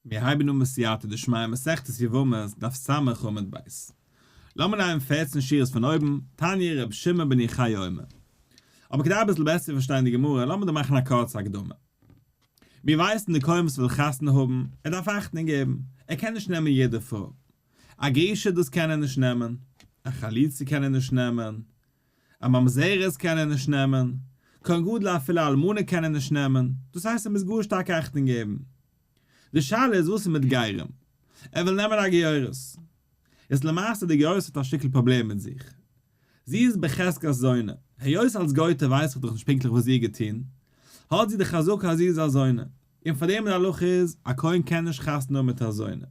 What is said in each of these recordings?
מיר הייבן אן בסייעתא דשמיא מסכת יבמות דף ס' עמוד ב'. לאמיר נעמען פערצן שורות פון אויבן, תניא ר' שמעון בן יוחאי אומר. אבער כדי אביסל בעסער צו פארשטיין די גמרא לאמיר דא מאכן א קורצע הקדמה. מיר ווייסן די כהן וואס וויל חתונה האבן, ער דארף אכטונג געבן, ער קען נישט נעמען יעדע פרוי. א גרושה דאס קען ער נישט נעמען, א חלוצה קען ער נישט נעמען, א ממזרת קען ער נישט נעמען, כהן גדול אפילו א אלמנה קען ער נישט נעמען, דאס הייסט ער מוז גאר שטארק אכטונג געבן. די שאלה איז וואס איז מיט גרים? ער וויל נעמען א גיורת. איז למעשה די גיורת האט א שטיקל פראבלעם מיט זיך. זי איז בחזקת זונה, היות אלס גויטע ווייס איך דאך נישט פונקטליך וואס זי האט געטון, האט זי די חזקה אז זי איז א זונה, און פאר דעם די הלכה איז, א כהן קען נישט חתונה האבן מיט א זונה,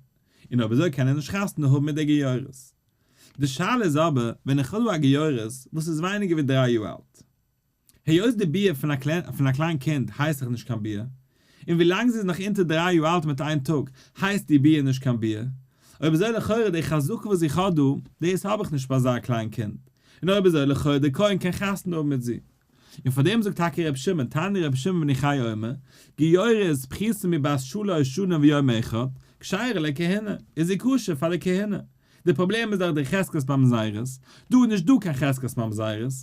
און אויב אזוי קען ער נישט חתונה האבן מיט די גיורת. די שאלה איז אבער ווען איך האב דא א גיורת וואס איז ווייניגער ווי דריי יאר אלט. היות די ביאה פון א קליין קינד הייסט דאך נישט קיין ביאה, און ווילאנג זי איז נאך אונטער דריי יאר אלט מיט איין טאג הייסט די ביאה נישט קיין ביאה, אויב אזוי לכאורה די חזקה וואס איך האב דא, דאס האב איך נישט ביי אזא קליין קינד, און אויב אזוי לכאורה די כהן קען חתונה האבן מיט זי. און פאר דעם זאגט טאקע ר' שמעון, תניא ר' שמעון בן יוחאי אומר, גיורת פחותה מבת שלש שנים ויום אחד, כשרה לכהונה, איז זי כשר פאר די כהונה. די פראבלעם איז דאך די חזקת ממזרות, דא איז נישט דא קיין חזקת ממזרות.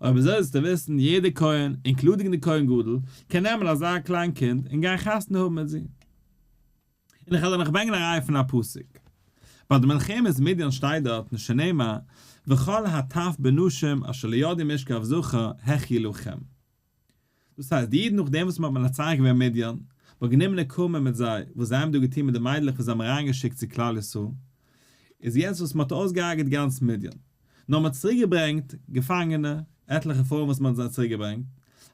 אויב אזוי זאלסטו וויסן, יעדער כהן, including די כהן גדול, קען נעמען אזא קליין קינד און גיין חתונה האבן מיט זי. און איך וועל דיר נאך ברענגען א ראיה פון א פסוק. ביי די מלחמת מדיין שטייט דארטן שנאמר וכל הטף בנשים אשר לא ידעו משכב זכר החיו לכם. דאס הייסט, די אידן נאכדעם וואס מען האט מנצח געווען מדיין, מען האט גענומען נקמה מיט זיי, וואס זיי האבן דא געטון מיט די מיידלעך וואס זיי האבן אריינגעשיקט צו כלל ישראל, איז יעצט וואס מען האט אויסגעהארגעט גאנץ מדיין, נאר מען האט צוריק געברענגט געפאנגענע, עטליכע פרויען וואס מען האט זיי צוריק געברענגט,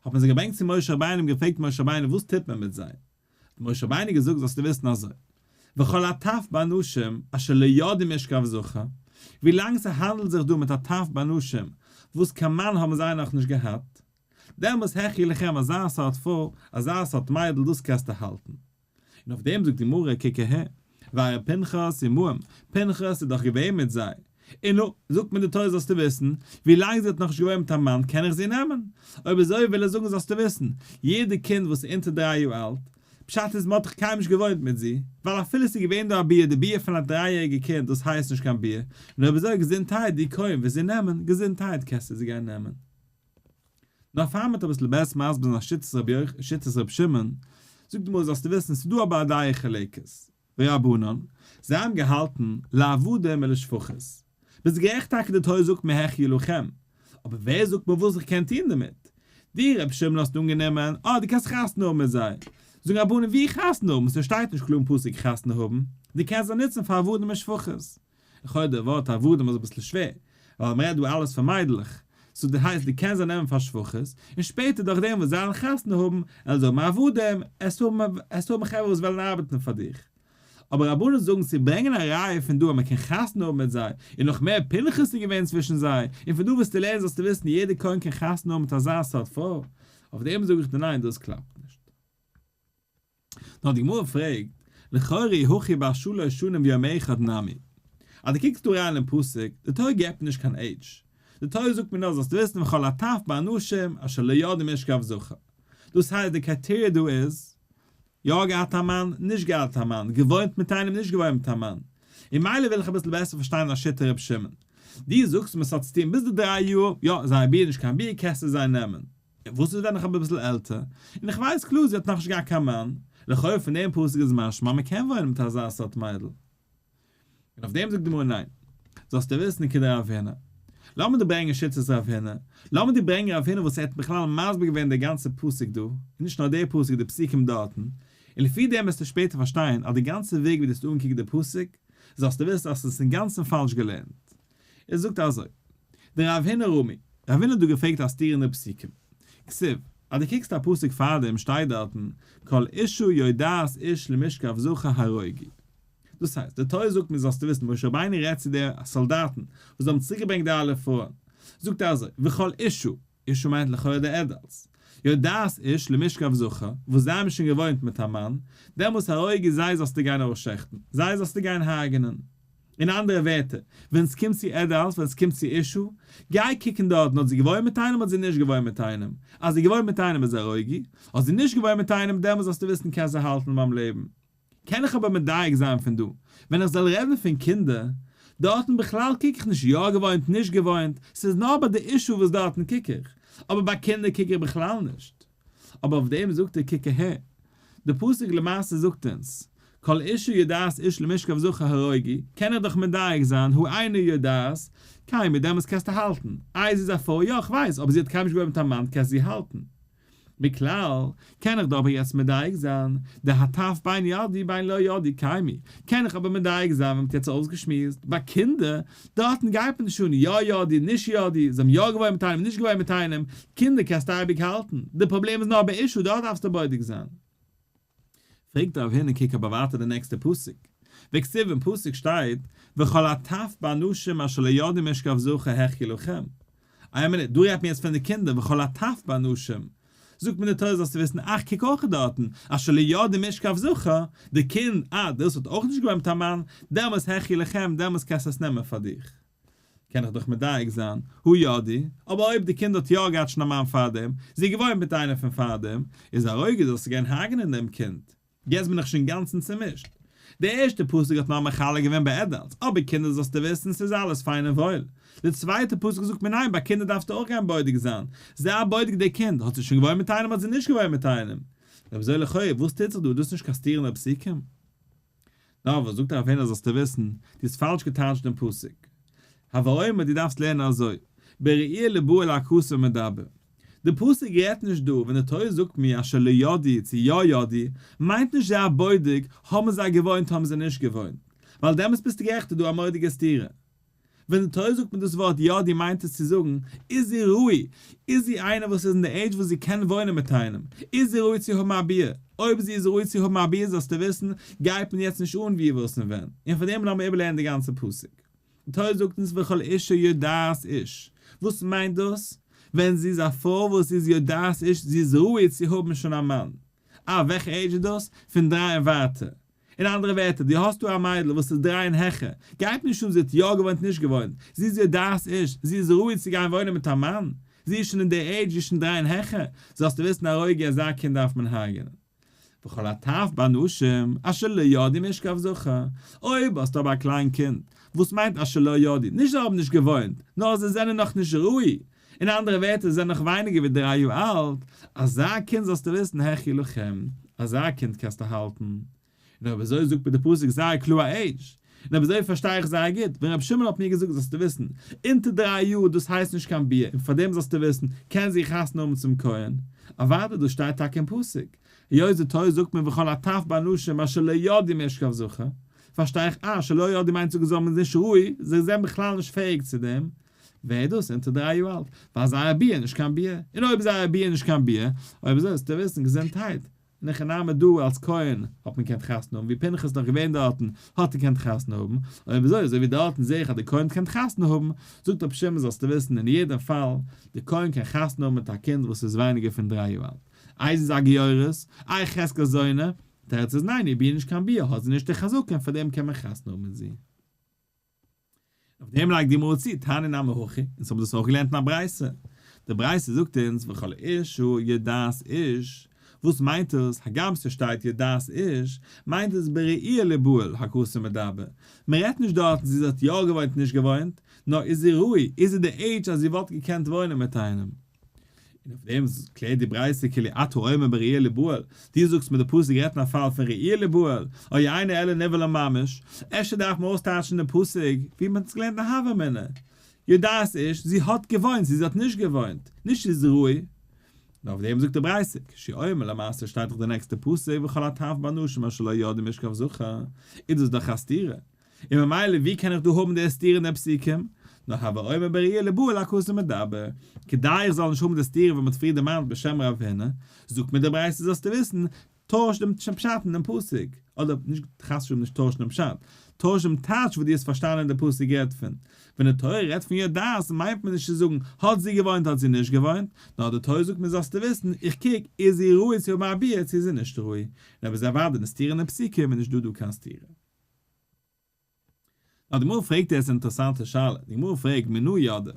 האט מען זיי געברענגט צו משה רבינו און געפרעגט משה רבינו וואס טוט מען מיט זיי? האט משה רבינו געזאגט זאלסטו וויסן אזוי, וכל הטף באנשים אשר לא ידעו משכב זכר, ווילאנג ס'האנדלט זיך דא מיט א טף באנשים וואס קיין מאן האבן זיי נאכנישט געהאט, דעמאלס החיו לכם אזא סארט פרוי, אזא סארט מיידל דאס קענסטו האלטן. און אויף דעם זאגט די גמרא קוק אהער, והרי פנחס עמהם, פנחס איז דאך געווען מיט זיי, און נו, זאגט מיר די תורה זאלסטו וויסן, ווי לאנג זי האט נאכנישט געוואוינט מיט א מאן קען איך זי נעמען. אויב אזוי וויל ער זאגן זאלסטו וויסן, יעדע קינד וואס איז אונטער דריי יאר אלט, פשט איז מ'האט דאך קיינמאל נישט געוואוינט מיט זי, ווייל אפילו ס'איז געווען דא א ביאה, די ביאה פון א דריי יעריגע קינד דאס הייסט נישט קיין ביאה, און אויב אזוי געזונטהייט די כהן וועט זי נעמען, געזונטהייט קענסטו זי גיין נעמען. נאר פאר מ'האט אביסל בעסער מסביר זיין א שיטת רבי יוחנן, שיטת רבי שמעון, זאגט די גמרא זאלסטו וויסן ס'איז דא אבער א דעה חולקת. ורבנן, זיי האבן געהאלטן, לעבדים ולשפחות. ביסט גערעכט טאקע די תורה זאגט מיר החיו לכם, אבער ווער זאגט מיר וואס איך קען טון דערמיט? דו ר' שמעון האסט אנגענומען, אה דו קענסט חתונה האבן מיט זיי. זאגן רבנן ווי חתונה האבן? ס'שטייט נישט קלאר אין פסוק חתונה האבן, דו קענסט זיי נוצן פאר עבדים ושפחות. לכאו' די ווארט עבדים איז אביסל שווער, ווייל מ'רעדט דא אלעס פון מיידלעך, so די הייסט די קענסט זיי נעמען פאר שפחות, און שפעטער דורך דעם וואס זיי וועלן חתונה האבן, וועלן זיי האבן עבדים, עס האבן עס האבן חברה וואס וועלן ארבעטן פאר דיך. אבער רבנן זאגן צו ברענגען א ראיה פון דא אז מ'קען חתונה האבן מיט זיי, און נאך מער פנחס איז געווען צווישן זיי, און פון דא וועסטו לערנען זאלסטו וויסן יעדער כהן קען חתונה האבן מיט אזא סארט פרוי, אויף דעם זאג איך דיר ניין דאס קלאפט נישט. נאר די גמרא פרעגט, לכאורה אי הכי בת שלש שנים ויום אחד נמי. אז דו קוקסט דא אריין אין פסוק, די תורה געבט נישט קיין עידזש. די תורה זאגט מיר נאר זאלסט וויסן וכל הטף באנשים אשר לא ידעו משכב זכר. דאס הייסט די criteria דא איז, יא געהאט א מאן, נישט געהאט א מאן, געוואוינט מיט איינעם, נישט געוואוינט מיט א מאן. און מילא וויל איך אביסל בעסער פארשטיין א שיטה ר' שמעון. דו זאגסט מיר ס'האט צוטון ביז די דריי יאר, יא, זייער ביאה נישט קיין ביאה קענסטו זיי נעמען. און וואס איז ווען איך האב אביסל עלטער, און איך ווייס קלאר זי האט נאכנישט געהאט קיין מאן, לכאו' פון דעם פסוק איז משמע אז מען קען וואוינען מיט אזא סארט מיידל. און אויף דעם זאגט די גמרא ניין. זאלסטו וויסן כדרב הונא. לאמיר דיר ברענגען שיטת רב הונא, לאמיר דיר ברענגען רב הונא וואס ער האט בכלל מסביר געווען די גאנצע פסוק דא, און נישט נאר די פסוק די פסוקים דארטן, און לפי דעם וועסטו שפעטער פארשטיין אז די גאנצע וועג ווי דו האסט אנגעקוקט די פסוק, זאלסטו וויסן אז עס איז אינגאנצן פאלש געלערנט. ער זאגט אזוי, דרב הונא רמי, רב הונא האט דא געפרעגט א סתירה אין די פסוקים, כתיב, אז דו קוקסט א פסוק פארדעם שטייט דארטן כל אשה יודעת איש למשכב זכר הרוגי. דאס הייסט, די תורה זאגט מיר זאלסטו וויסן, משה רבינו רעדט צו די סאלדאטן וואס האבן צוריקגעברענגט די אלע פרויען, זאגט ער אזוי, וכל אשה, אשה מיינט לכאורה די adults, יודעת איש למשכב זכר, וואס זיי האבן שוין געוואוינט מיט א מאן, דעמאלס הרוגי זיי זאלסטו גיין אויסשעכטן, זיי זאלסטו גיין הרג'נען. אין אנדערע ווערטער, ווען ס'קומט צו adults, ווען ס'קומט צו אשה, גיי קוקן דארטן האט זי געוואוינט מיט איינעם האט זי נישט געוואוינט מיט איינעם, אז זי געוואוינט מיט איינעם איז הרוגי, האט זי נישט געוואוינט מיט איינעם דעמאלס זאלסטו וויסן קענסט זי האלטן ביים לעבן. קען איך אבער מדייק זיין פון דא, ווען איך זאל רעדן פון קינדער, דארטן בכלל קוק איך נישט יא געוואוינט נישט געוואוינט, ס'איז נאר ביי די אישו וואס דארטן קוק איך, אבער ביי קינדער קוק איך בכלל נישט. אבער אויף דעם זאגט ער קוק אהער, די פסוק למעשה זאגט אונז, כל אשה יודעת איש למשכב זכר הרוגי, קען איך דאך מדייק זיין, הא אינה יודעת, קיימי, דעמאלטס קענסטו האלטן. איי זי איז א פרוי? יא כ'ווייס, אבער זי האט קיינמאל נישט געוואוינט מיט א מאן, קענסט זי האלטן. מכלל, קען איך דא אבער יעצט מדייק זיין, דהטף בין ידעי בין לא ידעי קיימי, קען איך אבער מדייק זיין ווען מ'האט יעצט אויסגעשמועסט, ביי קינדער, דארטן גייט מען נישט אן יא ידעי נישט ידעי, זיי האבן יא געוואוינט מיט איינעם נישט געוואוינט מיט איינעם, קינדער קענסטו אייביג האלטן, די פראבלעם איז נאר ביי אשה דארט דארפסטו בודק זיין. פרעגט רב הונא קוק אבער ווייטער די נעקסטע פסוק, וכתיב אין פסוק שטייט וכל הטף באנשים אשר לא ידעו משכב זכר החיה לכם, איין מינוט, דא רעדט מען יעצט פון די קינדער וכל הטף באנשים, זאגט מיר די תורה זאלסטו וויסן אך קוק אויך דארטן, אשר לא ידעו משכב זכר, די קינד, אה דאס האט אויך נישט געוואוינט מיט א מאן, דעמאלס החיה לכם, דעמאלס קענסטו עס נעמען פאר דיך. קען איך דאך מדייק זיין, הא ידעו, אבער אויב די קינד האט יא געהאט שוין א מאן פארדעם, זי איז געוואוינט מיט איינעם פון פארדעם, איז הרוגי זאלסטו גיין הרג'נען דעם קינד. יעצט בין איך שוין אינגאנצן צומישט. די ערשטע פסוק האט נאר מחלק געווען ביי adults, אבער קינדער זאלסטו וויסן ס'איז אלעס פיין און וואויל. די צווייטע פסוק זאגט מיר ניין ביי קינדער דארפסטו אויך גיין בודק זיין. זיי בודק די קינד, האט זי שוין געוואוינט מיט איינעם האט זי נישט געוואוינט מיט איינעם. אויב אזוי לכאו' וואס טוט זיך דא איז דאס נישט קיין סתירה אין די פסוקים? נאר וואס זאגט רב הונא זאלסטו וויסן, דו האסט פאלש געטייטשט דעם פסוק. הוי אומר דו דארפסט לערנען אזוי, בראויה ליבעל הכתוב מדבר. די פסוק רעדט נישט דא, ווען די תורה זאגט מיר אשר לא ידעו צו יא ידעו, מיינט נישט זיי א בודק, האבן זיי געוואוינט האבן זיי נישט געוואוינט. ווייל דעמאלטס ביסטו גערעכט איז דא א מורא'דיגע סתירה. ווען די תורה זאגט מיט דאס ווארט ידעו מיינט עס צו זאגן, איז זי ראוי? איז זי איינער וואס איז אין די עידזש וואס זי קען וואוינען מיט איינעם? איז זי ראוי צו האבן א ביאה? אויב זי איז ראוי צו האבן א ביאה זאלסטו וויסן, גייט מען יעצט נישט אן ווי וואס און ווען. און פאר דעם לאמיר איבערלערנען די גאנצע פסוק. די תורה זאגט אונז וכל אשה יודעת איש. וואס מיינט דאס? ווען זי איז א פרוי וואס איז יודעת איש, זי איז ראוי צו האבן שוין א מאן. אה, וועלכע עידזש איז דאס? פון דריי און ווייטער. אין אנדערע ווערטער, דו האסט דא א מיידל וואס איז דריי און העכער, גייט נישט אן זי האט יא געוואוינט נישט געוואוינט, זי איז יודעת איש, זי איז ראוי צו גיין וואוינען מיט א מאן, זי איז שוין אין די עידזש, זי איז שוין דריי און העכער, זאלסטו וויסן הרוגי אזא קינד דארף מען הרג'ענען. וכל הטף באנשים אשר לא ידעו משכב זכר, אויב האסטו אבער א קליין קינד, וואס מיינט אשר לא ידעו, נישט זיי האבן נישט געוואוינט, נאר זיי זענען נאך נישט ראוי, אין אנדערע ווערטער זיי זענען נאך ווייניגער ווי דריי יאר אלט, אזא קינד זאלסטו וויסן החיה לכם, אזא קינד קענסטו האלטן. און אויב אזוי זאגט מיר די פסוק זייער קלאר א עידזש, און אויב אזוי פארשטיי איך זייער גוט, ווען רבי שמעון האט מיר געזאגט זאלסטו וויסן, אונטער דריי יאר דאס הייסט נישט קיין ביאה און פארדעם זאלסטו וויסן, קען זי חתונה האבן צום כהן. אוודאי דאס שטייט טאקע אין פסוק. היות די תורה זאגט מיר וכל הטף באנשים אשר לא ידעו משכב זכר, פארשטיי איך אה שלא ידעו מיינט צו זאגן זיי זענען נישט ראוי, זיי זענען בכלל נישט פעאיג צו דעם, ווער איז דאס אונטער דריי יאר אלט? ווייל זייער ביאה איז נישט קיין ביאה, און אויב זייער ביאה איז נישט קיין ביאה, אויב אזוי זאלסטו וויסן געזונטהייט, אין הכי נמי דא אלס כהן האט מען געקענט חתונה האבן, ווי פנחס איז נאך געווען דארטן האט ער געקענט חתונה האבן, אויב אזוי אזוי ווי דארטן זעה איך אז די כהן האט געקענט חתונה האבן, זאגט רבי שמעון זאלסטו וויסן אין יעדן פאל, די כהן קען חתונה האבן מיט א קינד וואס איז ווייניגער פון דריי יאר אלט, איי זי איז א גיורת, איי חזקת זונה, תירוץ איז ניין איר ביאה איז נישט קיין ביאה האט זי נישט די חזקה און פארדעם קען מען חתונה האבן מיט זי. אויף דעם לייגט די גמרא צו, תניא נמי הכי, אונז האבן דאס אויך געלערנט אין א ברייתא. די ברייתא זאגט אונז וכל אשה יודעת איש, וואס מיינט עס, הגם ס'שטייט יודעת איש, מיינט עס בראויה ליבעל הכתוב מדבר, מ'רעדט נישט דארטן צו זי האט יא געוואוינט נישט געוואוינט, נאר איז זי ראוי, איז זי די עידזש אז זי וואלט געקענט וואוינען מיט איינעם. און אויף דעם קלערט די ברייתא כאילו אתה אומר בראויה ליבעל, דו זאגסט מיר די פסוק רעדט אין א פאל פון ראויה ליבעל, או אינו אלא נבעלה ממש, אפשר דארף מען אויסטייטשן די פסוק ווי מען האט עס געלערנט אין הוה אמינא, יודעת איש, זי האט געוואוינט, זי האט נישט געוואוינט, נישט זי איז ראוי. און אויף דעם זאגט די ברייתא, כשהוא אומר למעשה שטייט דאך די נעקסטע פסוק וכל הטף באנשים אשר לא ידעו משכב זכר, איז דאס דאך א סתירה, און ממילא ווי קען איך דא האבן די סתירה אין די פסוקים? נאר הוי אומר בראויה ליבעל הכתוב מדבר, כדי איך זאל נישט האבן די סתירה וואס מ'האט פריער דערמאנט בשם רב הונא, זאגט מיר די ברייתא זאלסטו וויסן, טויש דעם פשט אין דעם פסוק, אדער נישט חס ושלום נישט טוישן דעם פשט, טויש דעם טייטש וואס דו האסט פארשטאנען די פסוק רעדט פון. ווען די תורה רעדט פון יודעת מיינט מען נישט צו זאגן האט זי געוואוינט האט זי נישט געוואוינט, נאר די תורה זאגט מיר זאלסטו וויסן, איך קוק איז זי ראוי צו האבן א ביאה צו איז זי נישט ראוי, און אויב איז אוודאי די סתירה אין די פסוקים איז נישט דא דא קיין סתירה. נאר די גמרא פרעגט יעצט אן אינטערעסאנטע שאלה, די גמרא פרעגט מנא ידעה?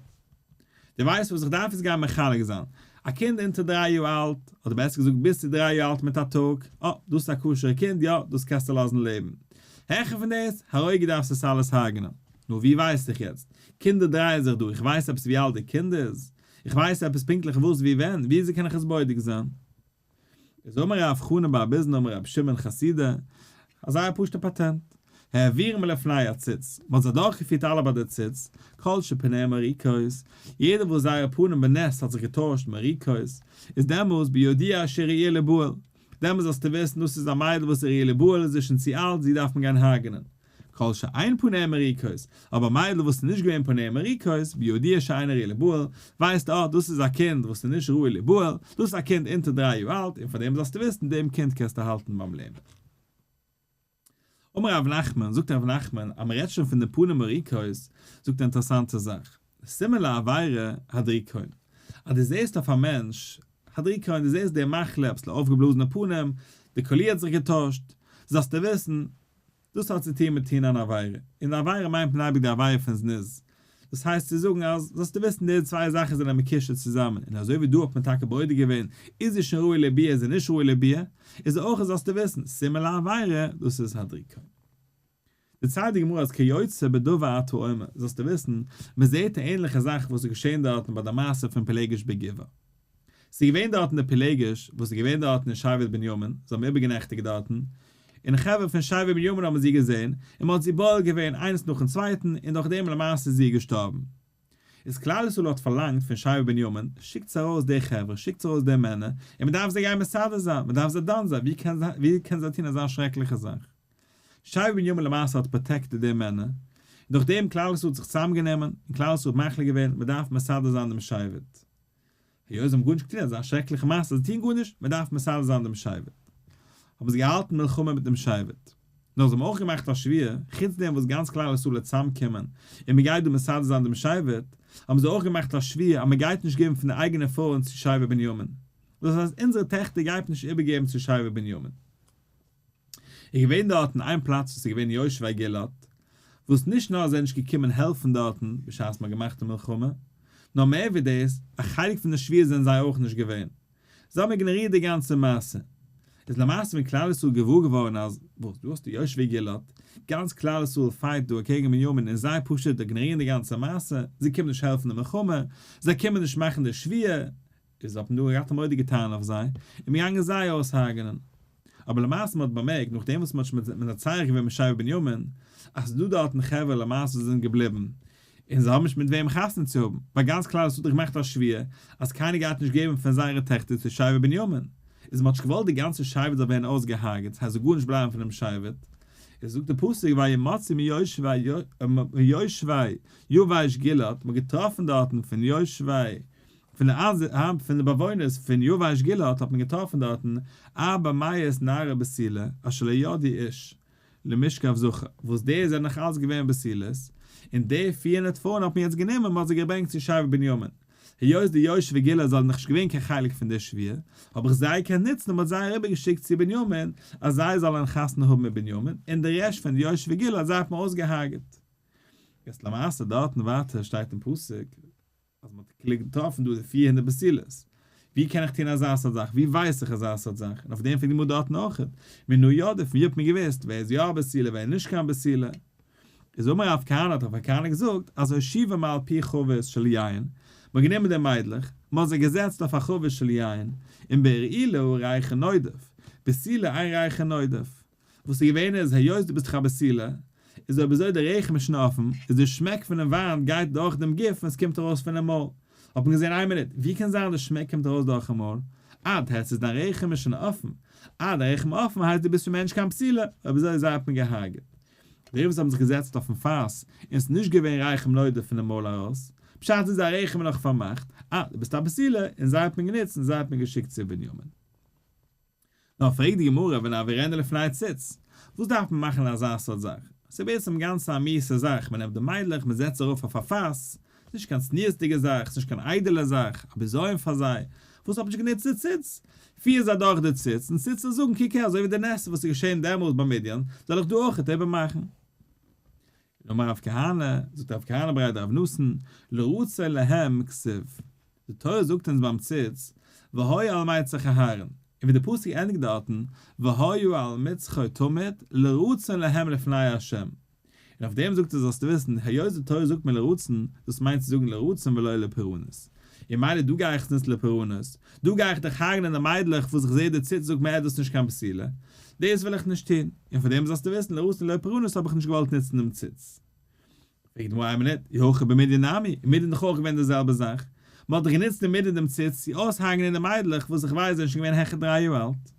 דו ווייסט וואס איך דארף יעצט גיין מחלק זיין? א קינד אונטער דריי יאר אלט, אדער בעסער געזאגט ביז צו דריי יאר אלט מיט א טאג, אה, דאס איז א כשר'ע קינד, יא, דאס קענסטו לאזן לעבן. העכער פון דאס, הרוגי דארפסט עס אלעס הרג'נען. נו, ווי ווייס איך יעצט? קינדער דרייען זיך דא, איך ווייס עפעס ווי אלט די קינד איז? איך ווייס עפעס פונקטליך וואס ווי ווען? וויאזוי קען איך עס בודק זיין? איז אמר רב חנא בר ביזנא אמר רבי שמעון חסידא, א זייער פשוט'ע פאטענט, העבירם לפני הציץ, מען האט זיי דורכגעפירט אלע ביי די ציץ, כל שפניהם מוריקות, יעדער וואס זייער פנים בנס האט זיך געטוישט מוריקות, איז דעמאלס בידוע שראויה ליבעל, דעמאלס זאלסטו וויסן דאס איז א מיידל וואס איז ראויה ליבעל, זי איז שוין צו אלט, זי דארף מען גיין הרג'נען. כל שאין פניה מוריקות, אבער א מיידל וואס איז נישט געווען פניה מוריקות, בידוע שאינה ראויה ליבעל, ווייסט אה דאס איז א קינד וואס איז נישט ראוי ליבעל, דאס איז א קינד אונטער דריי יאר אלט, און פאר דעם זאלסטו וויסן דעם קינד קענסטו האלטן ביים לעבן. אמר רב נחמן, זאגט רב נחמן, אז מען רעדט שוין פון די פנים מוריקות, זאגט א אינטערעסאנטע זאך, סימן לעבירה הדריקון, אז דו זעסט אויף א מענטש הדריקון, דו זעסט די מחלה, אביסל אויפגעבלאזענע פנים, די קאליר האט זיך געטוישט, זאלסטו וויסן, דאס האט צו טון מיט טון אן עבירה, און די עבירה מיינט מען אייביג די עבירה פון זנות, דאס הייסט צו זאגן אז זאלסטו וויסן די צוויי זאכן זענען מקושר צוזאמען, און אזוי ווי דא האט מען טאקע בודק געווען איז זי שוין ראוי לביאה איז זי נישט ראוי לביאה, איז אויך זאלסטו וויסן, סימן לעבירה, דאס איז הדריקון. דערציילט די גמרא אז כיוצא בדבר אתה אומר, זאלסטו וויסן, מען זעט א ענליכע זאך וואס איז געשען דארטן ביי די מעשה פון פילגש בגבעה. ס'איז געווען דארטן די פילגש וואס איז געווען דארטן אין שבט בנימין, זיי האבן איבערגענעכטיגט דארטן, און חברה פון שבט בנימין האבן זי געזען, און מ'האט זי בועל געווען איינס נאכן צווייטן, און דורך דעם למעשה איז זי געשטארבן. איז כלל ישראל האט פארלאנגט פון שבט בנימין, שיקטס ארויס די חברה, שיקטס ארויס די מענער, און מ'דארף זיי גיין מסדר זיין, מ'דארף זיי דן זיין, ווי קען ווי קען זיי טון אזא שרעקליכע זאך? שבט בנימין למעשה האט protected די מענער, און דורך דעם כלל ישראל האט זיך צוזאמגענומען, און כלל ישראל האט מחליט געווען, מ'דארף מסדר זיין דעם שבט. היות זיי האבן גארנישט געטון אזא שרעקליכע מעשה, זיי טוען גארנישט, מען דארף מסדר זיין דעם שבט. האבן זיי געהאלטן מלחמה מיט דעם שבט. נאר זיי האבן אויך געמאכט א שבועה, חוץ דעם וואס גאנץ כלל ישראל וועט צוזאמקומען און מען גייט דא מסדר זיין דעם שבט, האבן זיי אויך געמאכט א שבועה אז מען גייט נישט געבן פון די אייגענע פרויען צו שבט בנימין. דאס הייסט אונזערע טעכטער גייט מען נישט איבערגעבן צו שבט בנימין. איז געווען דארטן איין פלאץ וואס איז געווען יושבי גלעד, וואס נישט נאר זענען נישט געקומען העלפן דארטן בשעת מ'האט געמאכט די מלחמה, נאר מער ווי דאס, א חלק פון די שבועה זענען זיי אויך נישט געווען. זיי האבן איגנארירט די גאנצע מעשה. איז למעשה ווען כלל ישראל געוואר געווארן אז, וואס, דא האסטו יושבי גלעד, גאנץ כלל ישראל fight דא אקעגן בנימין און זיי פשוט איגנארירן די גאנצע מעשה, זיי קומען נישט העלפן די מלחמה, זיי קומען נישט מאכן די שבועה, איז האט מען דא געהאט א מורא'דיגע טענה אויף זיי, און מ'געגאנגען זיי אויסהרג'נען. אבער למעשה מ'האט באמערקט נאכדעם וואס מ'האט שוין מנצח געווען מיט שבט בנימין, אז ס'איז דא דארטן חברה למעשה וואס זענען געבליבן, און זיי האבן נישט מיט וועם חתונה צו האבן, ווייל גאנץ כלל ישראל האט דאך געמאכט א שבועה אז קיינער גייט נישט געבן פון זייערע טעכטער צו שבט בנימין, איז מ'האט נישט געוואלט די גאנצע שבט זאל ווערן אויסגעהרג'עט, ס'הייסט זאל גארנישט בלייבן פונעם שבט, איז זאגט די פסוק וימצאו מיושבי יבש גלעד, מ'האט געטראפן דארטן פון יושבי פון די פון די באוואוינערס פון יבש גלעד האט מען געטראפן דארטן ארבע מאות נערה בתולה אשר לא ידעו איש למשכב זכר, וואס די זענען נאך אלץ געווען בתולות, און די 400 פרויען האט מען יעצט גענומען, מען האט זיי געברענגט צו שבט בנימין. היות די יושבי גלעד זענען נאך נישט געווען קיין חלק פון די שבועה, האב איך זיי געקענט נוצן און מען האט זיי אריבערגעשיקט צו בנימין, אז זיי זאלן חתונה האבן מיט בנימין, און די רעשט פון די יושבי גלעד זיי האט מען אויסגעהארגעט. יעצט למעשה דארטן ווייטער שטייט אין פסוק. אז מען האט געטראפן דא די 400 בתולות, ווי קען איך טון אזא סארט זאך, ווי ווייס איך אזא סארט זאך, און אויף דעם פרעגט די גמרא דארטן אויך, מנא ידעי, פון ווי האט מען געוואוסט ווער איז יא א בתולה ווער איז נישט קיין בתולה? איז אמר רב כהנא האט רב כהנא געזאגט אז הושיבם על פי חבית של יין, מען האט גענומען די מיידלעך, מען האט זיי געזעצט אויף א חבית של יין, און ברעילה ריחה נודף, בתולה אין ריחה נודף, וואס איז געווען איז היות דו ביסט דאך א בתולה, איז אויב אזוי די רחם איז שוין אפן, איז די שמעק פונעם וויין גייט דורך דעם גוף און עס קומט ארויס פונעם מויל. האט מען געזען איין מינוט, ווי קען זיין די שמעק קומט ארויס דורכן מויל? אה, די הייסט איז דיין רחם איז שוין אפן. אה, דיין רחם אפן הייסט דו ביסט שוין מער נישט קיין בתולה, אויב אזוי זיי האט מען געהארגעט. די וואס האבן זיך געזעצט אויפן פאס און עס איז נישט געווען ריחם נודף פונעם מויל ארויס, פשט איז זייער רחם איז נאך פארמאכט, אה, דו ביסט א בתולה, און זיי האט מען גענוצט און זיי האט מען געשיקט צו בנימין. נאר פרעגט די גמרא ונעבירנה לפני ציץ, וואס דארף מען מאכן אזא סארט זאך? ס'איז בעצם גאנץ א מיאוס'ע זאך, מען נעמט די מיידלעך מען זעצט זיי ארויף אויף א פאס, ס'איז נישט קיין צניעות'דיגע זאך, ס'איז נישט קיין איידעלע זאך, א בזיון פאר זיי, וואס האט מען נישט גענוצט די ציץ? פיר זיי דורך די ציץ, און ציץ זאל זאגן קוק הער אזוי ווי די נס וואס איז געשען דעמאלס ביי מדין, זאל איך דא אויכעט איבערמאכן. און אמר רב כהנא, זאגט רב כהנא בריה דרב נתן, לרצון להם כתיב. די תורה זאגט אונז ביים ציץ, והיה על מצח אהרן, און ווי די פסוק ענדיגט דארטן, והיה על מצחו תמיד, לרצון להם לפני ה'. און אויף דעם זאגט ער זאלסטו וויסן, היות די תורה זאגט מיר לרצון, דאס מיינט צו זאגן לרצון ולא לפורענות. און מילא דא גיי איך עס נוצן לפורענות, דא גיי איך דאך הרג'נען די מיידלעך וואס איך זעה די ציץ זאגט מיר עדות נישט קיין בתולה, דאס וויל איך נישט טון, און פאר דעם זאלסטו וויסן לרצון ולא לפורענות האב איך נישט געוואלט נוצן דעם ציץ. פרעגט די גמרא איין מינוט, אי הכי במדין נמי, אין מדין איז דאך אויך געווען די זעלבע זאך, מען האט דאך גענוצט אין מדין דעם ציץ צו אויסהרג'נען די מיידלעך וואס איך ווייס זענען שוין געווען העכער דריי יאר אלט.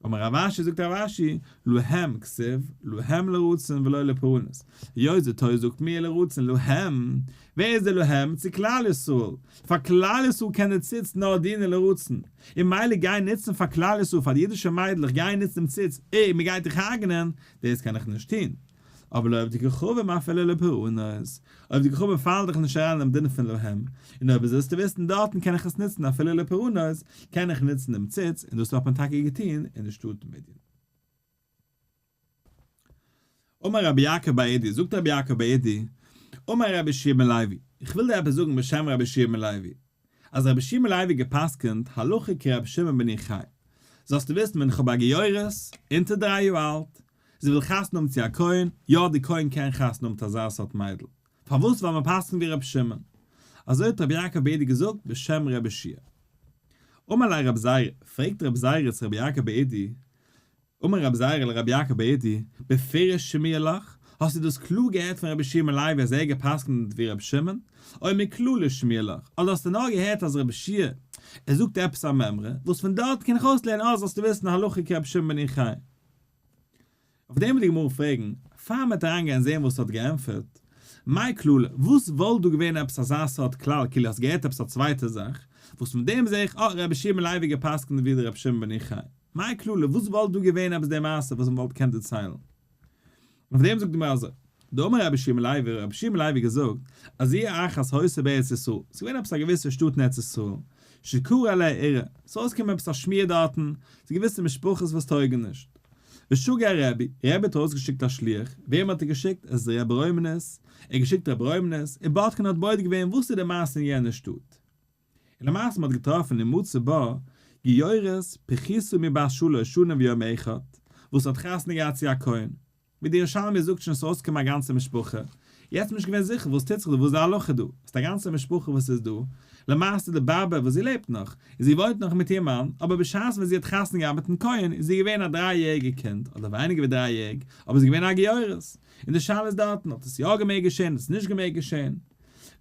אמר רב אשי זאגט רב אשי, להם כתיב, להם לרצון ולא לפורענות, היות די תורה זאגט מיר לרצון להם, ווער איז די להם? צו כלל ישראל, פאר כלל ישראל קען די ציץ נאר דינען לרצון, און מילא גיין נוצן פאר כלל ישראל פאר די אידישע מיידלעך גיין נוצן דעם ציץ, אה מען גייט דיך הרג'נען, דאס קען איך נישט טון. אבער לעובדי כוכבים אפילו לפורענות, עובדי כוכבים פאלן דאך נישט אריין אינעם דין פון להם, און אויב זאלסטו וויסן דארטן קען איך עס נוצן אפילו לפורענות, קען איך נוצן דעם ציץ, און דאס האט מען טאקע געטון אין די שטאט מדין. אמר רבי יעקב בר אידי, זאגט רבי יעקב בר אידי, אמר רבי יהושע בן לוי, איך וויל דיר עפעס זאגן בשם רבי יהושע בן לוי, אז רבי יהושע בן לוי געפסקנט הלכה כרבי שמעון בן יוחאי, זאלסטו וויסן ווען איך האב א גיורת, אונטער דריי יאר אלט, זי וויל חתונה האבן צו א כהן, יא די כהן קען חתונה האבן מיט אזא סארט מיידל, פארוואס ווייל מען פסק'נט ווי רבי שמעון, אזוי האט רבי יעקב בר אידי געזאגט בשם רבי יהושע. אמר ליה רבי זירא, פרעגט רבי זירא צו רבי יעקב בר אידי, אמר רבי זירא לרבי יעקב בר אידי, בפירוש שמיע לך, האסטו דאס קלאר געהערט פון רבי יהושע בן לוי אז ער האט געפסק'נט ווי רבי שמעון, או מכללא שמיע לך, אדער האסטו נאר געהערט אז רבי יהושע ער זאגט עפעס א מימרא, וואס פון דארט קען איך אויסלערנען אה זאלסטו וויסן הלכה כרבי שמעון בן יוחאי. אויף דעם וועט די גמרא פרעגן, פאר מ'וועט אריינגיין זען וואס האט געענטפערט, מאי כללא, וואס וואלט דא געווען עפעס אזא סארט כלל כאילו האסט געהערט עפעס א צווייטע זאך, וואס פון דעם זע איך אה רבי יהושע בן לוי געפסקנט ווי דער רבי שמעון בן יוחאי, מאי כללא, וואס וואלט דא געווען עפעס די מעשה וואס מ'וואלט געקענט דערציילן? אויף דעם זאגט די גמרא אזוי, דאמר רבי יהושע בן לוי, רבי יהושע בן לוי געזאגט, אז עיר אחת היתה בארץ ישראל, ס'איז געווען עפעס א געוויסע שטאט אין ארץ ישראל, שקרה עליה אירע, ס'איז אויסגעקומען עפעס א שמועה דארטן, ס'איז געוויסע משפחות וואס טויגן נישט. ושגר רבי, רבי האט ארויסגעשיקט א שליח, וועם האט ער געשיקט? עס איז רבי רומנוס, ער האט געשיקט רבי רומנוס, און בדקן האט בודק געווען וואס איז די מעשה אין יענע שטאט. און למעשה מ'האט געטראפן ומצא בה גיורת פחותה מבת שלש שנים ויום אחד, וואס האט חתונה געהאט צו א כהן. ווי די ירושלמי זאגט שוין ס'אויסגעקומען א גאנצע משפחה, יעצט נישט געווען זיכער וואס טוט זיך דא וואס איז די הלכה דא, ס'איז א גאנצע משפחה וואס איז דא, למעשה די באבע וואס זי לעבט נאך, און זי וואוינט נאך מיט איר מאן, אבער בשעת ווען זי האט חתונה געהאט מיטן כהן איז זי געווען א דריי יעריגע קינד, אדער ווייניגער ווי דריי יעריג, אבער זי איז געווען א גיורת, און די שאלה איז דארטן האט עס יא געמעגט געשען האט עס נישט געמעגט געשען.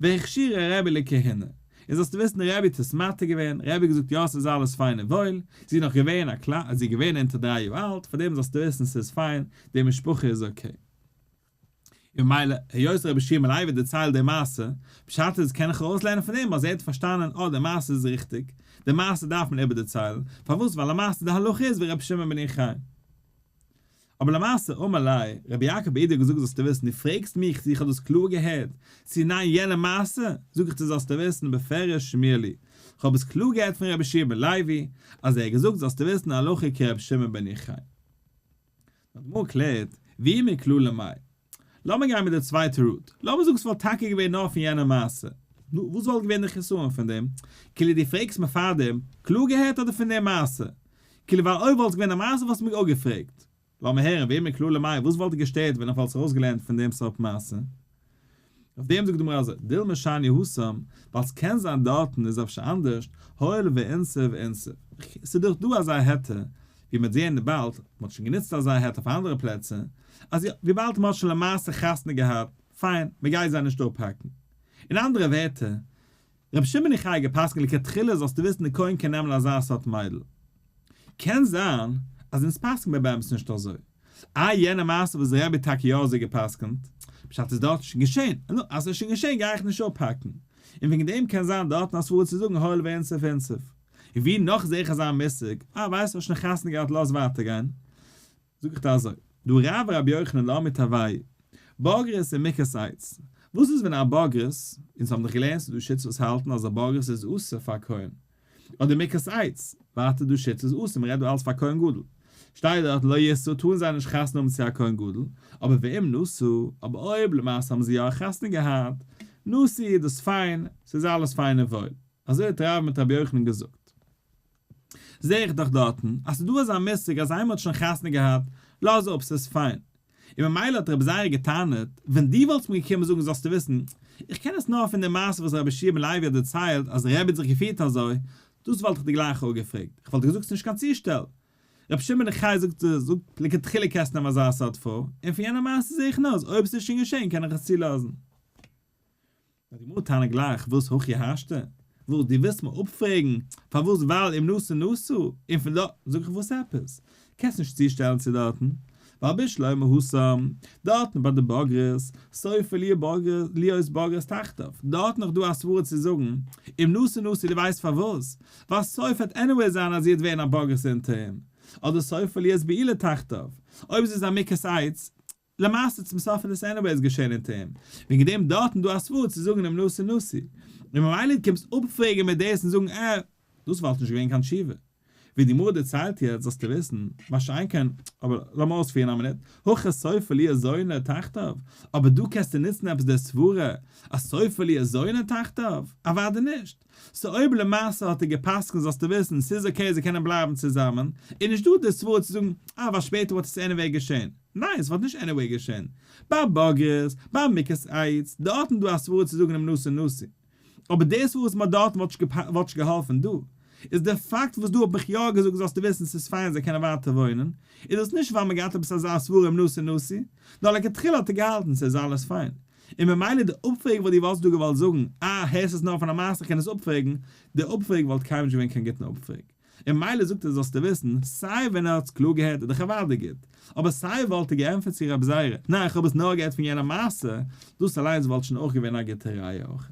והכשירה רבי לכהונה, און זאלסטו וויסן רבי האט עס מתיר געווען, רבי האט געזאגט יא ס'איז אלעס פיין און וואויל, זי איז נאך געווען א קליין, זי איז געווען אונטער דריי יאר אלט, פארדעם זאלסטו וויסן ס'איז פיין, די משפחה איז okay. און ממילא, היות רבי יהושע בן לוי דערציילט די מעשה, פשט איז קען איך ארויסלערנען פון דעם אז ער האט פארשטאנען אה די מעשה איז ריכטיג, די מעשה דארף מען איבערדערציילן, פארוואס ווייל למעשה די הלכה איז ווי רבי שמעון בן יוחאי. אבער למעשה אמר ליה, רבי יעקב בר אידי האט געזאגט זאלסטו וויסן, דו פרעגסט מיך צו איך האב דאס קלאר געהערט, צו ניין יענע מעשה, זאג איך דיר זאלסטו וויסן בפירוש שמיע לי, איך האב עס קלאר געהערט פון רבי יהושע בן לוי, אז ער האט געזאגט זאלסטו וויסן הלכה כרבי שמעון בן יוחאי. נאר די גמרא קלערט, ואי מכללא מאי. לאמיר גיין מיט די צווייטע route, לאמיר זאגן ס'וואלט טאקע געווען נאר פון יענע מעשה, נו, וואס וואלט געווען די חסרון פון דעם? כאילו דו פרעגסט מיר פארדעם, קלאר געהערט אדער פון די מעשה? כאילו ווייל אויב וואלט עס געווען א מעשה וואלסטו מיר אפגעפרעגט. לאמיר הערן, ואי מכללא מאי, וואס וואלט דיר געשטערט ווען איך וואלט עס ארויסגעלערנט פון דעם סארט מעשה? אויף דעם זאגט די גמרא אזוי, דילמא שאני התם, ווייל ס'קען זיין דארטן איז אפשר אנדערשט, הואיל ואינסיב אינסיב. ס'איז דאך דא אזא היתר, ווי מ'וועט זעהן באלד, מ'האט שוין גענוצט אזא היתר אויף אנדערע פלעצער, אז יא, וויבאלד מ'האט שוין למעשה חתונה געהאט, פיין, מ'גייט זיי נישט אפהאקן. אין אנדערע ווערטער, רבי שמעון יוחאי געפסקנט לכתחילה זאלסטו וויסן די כהן קען נעמען אזא סארט מיידל. קען זיין אז אונז פסק'ן מיר באמת נישט אזוי. איי יענע מעשה וואס רבי האט טאקע יא אזוי געפסקנט, פשט איז דארט שוין געשען, נו אז ס'איז שוין געשען גיי איך נישט אפהאקן. און וועגן דעם קען זיין דארטן א סברא צו זאגן הואיל ואינסיב אינסיב. און ווי נאך זעה איך אזא מושג, אה ווייסט האסט שוין חתונה געהאט לאז ווייטער גיין. זאג איך דיר אזוי, דהא רב ורבי יוחנן דאמרי תרוייהו, בוגרת ומוכת עץ, וואס איז ווען א בוגרת, אונז האבן דאך געלערנט ס'איז דא שיטות וואס האלטן אז א בוגרת איז אסור פאר א כהן, אדער מוכת עץ, ווייטער דא שיטות איז אסור, מ'רעדט דא אלץ פאר כהן גדול, שטייט דארט לא ישא טארן זיי נישט חתונה האבן צו א כהן גדול, אבער ואם נשא, אבער אויב למעשה האבן זיי יא חתונה געהאט, נשוי איז דאס פיין, ס'איז אלעס פיין און וואויל. אזוי האט רב מיט רבי יוחנן געזאגט. זעה איך דאך דארטן אז ס'איז דא אזא מושג אז איינמאל מ'האט שוין חתונה געהאט, לאז אפ ס'איז פיין. און ממילא האט רבי זירא געטענה'ט, ווען דו וואלטסט מיר געקומען זאגן זאלסטו וויסן, איך קען עס נאר פון די מעשה וואס רבי יהושע בן לוי האט דערציילט אז רבי האט זיך געפירט אזוי, דאס וואלט איך דיר גלייך אפגעפרעגט, איך וואלט דיר געזאגט ס'איז נישט קיין צושטעל. רבי שמעון בן יוחאי זאגט זאגט לכתחילה קענסטו נעמען אזא סארט פרוי, און פון יענע מעשה זעה איך נאר אז אויב ס'איז שוין געשען קען איך עס צולאזן. די גמרא טענה'ט גלייך, וואס הכי השתא? וואס, דו ווילסט מיר אפפרעגן פארוואס ווייל אם נשא נשא, און פון דארט זאג איך וואס עפעס? קענסט נישט צושטעלן צו דארטן, ווייל בשלמא התם, דארטן ביי די בוגרת, סופה להיות בוגרת תחתיו, דארטן נאך דא א סברה צו זאגן, אם נשא נשא דו ווייסט פארוואס? ווייל סוף וועט anyway זיין אז זי וועט ווערן א בוגרת אונטער אים, אדער סופה להיות בעולה תחתיו, אויב זי איז א מוכת עץ, למעשה צום סוף איז עס anyways געשען אונטער אים, וועגן דעם דארטן דא א סברא צו זאגן אם נשא נשא, און ממילא דו קומסט אפפרעגן מיט דאס און זאגן אה, דאס וואלט נישט געווען קיין תשובה. ווי די גמרא דערציילט יעצט זאלסטו וויסן, מה שאין כן, אבער לאמיר אויספירן א מינוט, הכא סופה להיות זונה תחתיו, אבער דא קענסטו נוצן עפעס די סברה אז סופה להיות זונה תחתיו? אוודאי נישט. so אויב למעשה האט ער גע'פסק'נט זאלסטו וויסן ס'איז okay זיי קענען בלייבן צוזאמען, איז נישט דא די סברה צו זאגן אה ווייל שפעטער וואלט עס anyway געשען. ניין עס וואלט נישט anyway געשען. ביי בוגרת, ביי מוכת עץ, דארטן איז דא א סברה צו זאגן אם נשא נשא. אבער דאס וואס מ'האט דארטן וואלט נישט געהאלפן דא. איז די פאקט וואס דא האב איך יא געזאגט זאלסטו וויסן ס'איז פיין זיי קענען ווייטער וואוינען, איז דאס נישט ווייל מ'האט געהאט עפעס אזא סברה אם נשא נשא, נאר לכתחילה האט ער געהאלטן ס'איז אלעס פיין. און ממילא די אפפרעג וואס דו וואלסט דא געוואלט זאגן, אה, הערסט עס נאר פון א מעשה איך קען עס אפפרעגן, די אפפרעג וואלט קיינמאל נישט געווען קיין גוטן אפפרעג. און ממילא זאגט ער זאלסטו וויסן, סיי ווען ער האט עס קלאר געהערט איז דאך אוודאי גוט, אבער סיי וואלט ער געענטפערט צו רב זירא, ניין איך האב עס נאר געהערט פון יענע מעשה, דאס אליינס וואלט שוין אויך געווען א גוטע ראיה אויך.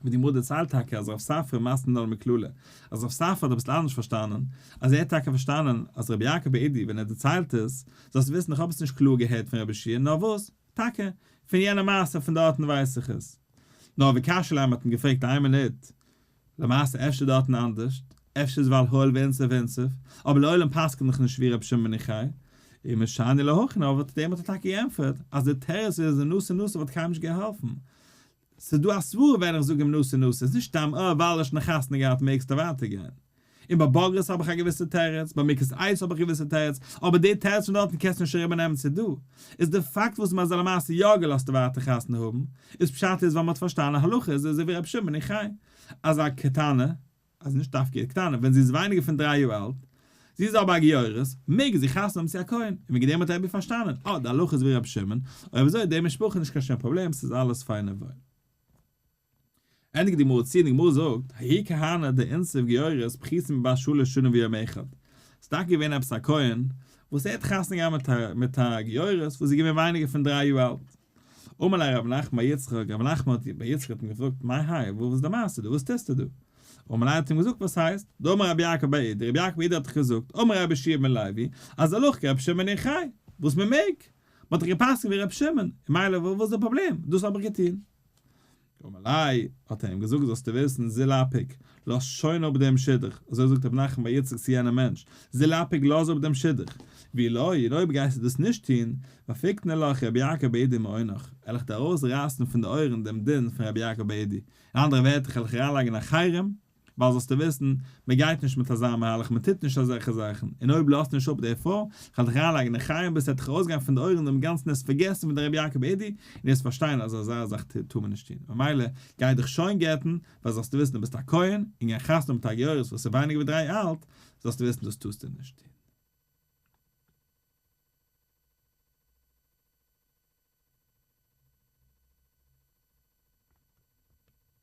ווי די גמרא דערציילט טאקע אז רב ספרא מתני לה מכללא, אז רב ספרא האט אביסל אנדערש פארשטאנען, אז ער האט טאקע פארשטאנען אז רבי יעקב בר אידי ווען ער דערציילט עס, זאלסטו וויסן איך האב עס נישט קלאר געהערט פון רבי יהושע נאר וואס, טאקע, פון יענע מעשה פון דארטן ווייס איך עס. נאר וקשיא ליה מ'האט אים געפרעגט איין מינוט, למעשה אפשר דארטן אנדערשט, אפשר איז ווייל הואיל ואינסיף אינסיף, אבער לעולם פסק'נט דאך נישט ווי רבי שמעון בן יוחאי, און משני להכי נאר אויף דעם האט ער טאקע געענטפערט אז די תירוץ איז אז נשא נשא וואלט קיינמאל נישט געהאלפן, ס'איז דא א סברא ווען איך זאג אים נשא נשא, ס'איז נישט סתם אה ווייל ער האט שוין חתונה געהאט מעגסטו ווייטער גיין. און ביי בוגרת האב איך א געוויסע תירוץ, ביי מוכת עץ האב איך געוויסע תירוץ, אבער די תירוץ פון דארטן קענסטו נישט אריבער נעמען צו דא. איז די פאקט וואס מ'האט זיי למעשה יא געלאזט ווייטער חתונה האבן, איז פשט איז ווייל מ'האט פארשטאנען הלכה איז אזוי ווי רבי שמעון בן יוחאי, אז א קטנה, אז נישט דווקא קטנה, ווען זי איז ווייניגער פון דריי יאר אלט, זי איז אבער א גיורת, מעג זי חתונה האבן צו א כהן, און וועגן דעם האט רבי פארשטאנען, אה, די הלכה איז ווי רבי שמעון, אויב אזוי איז די משפחה נישט קיין שום פראבלעם, ס'איז אלעס פיין און וואויל. ענדיגט די גמרא צו, און די גמרא זאגט, ההוא כהנא דאינסיב גיורת פחותה מבת שלש שנים ויום אחד, ס'איז טאקע געווען עפעס א כהן, וואס ער האט חתונה געהאט מיט א גיורת וואס איז געווען ווייניגער פון דריי יאר אלט. אמר ליה רב נחמן בר יצחק, רב נחמן האט בר יצחק האט אים געפרעגט, מאי האי, וואס איז די מעשה דא, וואס טוסטו דא? אמר ליה האט אים געזאגט, וואס הייסט? דאמר רבי יעקב בר אידי, רבי יעקב בר אידי האט דאך געזאגט, אמר רבי יהושע בן לוי, אז הלכה כרבי שמעון בן יוחאי, וואס מען מעג, מען האט דאך גע'פסק'נט ווי רבי שמעון, און מילא וואס איז די פראבלעם, דאס האב איך געטון. אמר ליה, האט ער אים געזאגט, זאלסטו וויסן, זיל אפיק, לאז שוין אפ דעם שידוך, אזוי זאגט רבי נחמן בר יצחק צו יענעם מענטש, זיל אפיק לאז אפ דעם שידוך, ואי לא, און אויב גייסטו דאס נישט טון, מפיקנא לך רבי יעקב בר אידי מאונך, וועל איך דיר ארויס רייסן פון די אויערן דעם דין פון רבי יעקב בר אידי, אין אנדערע ווערטער כ'וועל דיך אריינלייגן א חרם, ווייל זאלסטו וויסן, מען גייט נישט מיט אזא מהלך, מען טוט נישט אזעלכע זאכן, און אויב לאזט נישט אפ די פרוי, כ'וועל דיך אריינלייגן אין חרם ביז ס'וועט דיך ארויסגיין פון די אויערן דעם גאנצן עס פארגעסן פון די רבי יעקב בר אידי, און וועסט פארשטיין אז אזא זאך טאר מען נישט טון, ממילא גיי דיך שוין גט'ן, ווייל זאלסטו וויסן דו ביסט א כהן, און גיין חתונה מיט א גיורת וואס איז ווייניגער ווי דריי אלט, זאלסטו וויסן דאס טארסטו נישט טון.